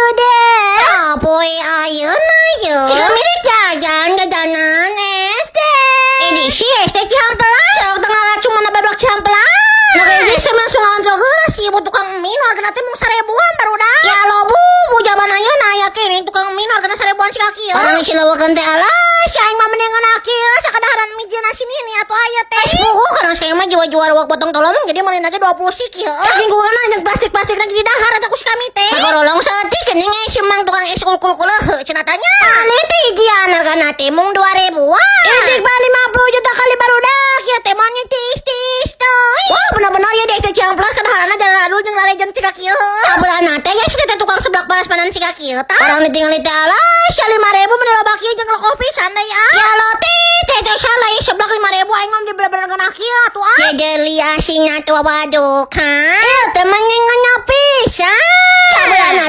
Barudak. Poe ayeuna ye. Ciga mirip jajan jajanan SD. Edisi SD Cihampelas. Sok tengah racun mana barudak Cihampelas. Nu kayak geus langsung ngontrol heula si ibu tukang mie nu hargana teh mung 1000-an, barudak. Ya lo bu, bu jaman ayeuna aya keneh tukang mie nu hargana 1000-an si kaki. Orang si lawakeun teh, alah, si aing mah mendingan kieu sakadaharan mie jeung nasi nini atuh aya teh. Puguh karena saya mah jiwa-jiwa ruak potong tolong, jadi meuli lagi 20 siki heuh. Saking kuana jeung plastik-plastik lagi di dahar eta ku si kami teh. Kagorolong saeutik geuning si mang tukang es kul-kul heuh cenah tanya. Leuwih teh hijian hargana teh mung 2000-an. Itik ba 50 juta kali, barudak, ya teh mah tis-tis teh. Wah, bener-bener ya deh teh Cihampelas kadaharana jaradul jeung lalejeng cika kieu. Sabeulahna teh ya si teh tukang seblak panas panan cika kieu tah. Orang ditinggali teh, alah, sia 5000 meni loba kieu jeung kopi santai ah. Ya lo teh teh teh salah ya seblak 5000, aing mah bener-bener ngeunah kieu atuh ah. Ya jeli asina tuh, waduh kan. Eh, teh mah ngeunah pisan. Sabeulahna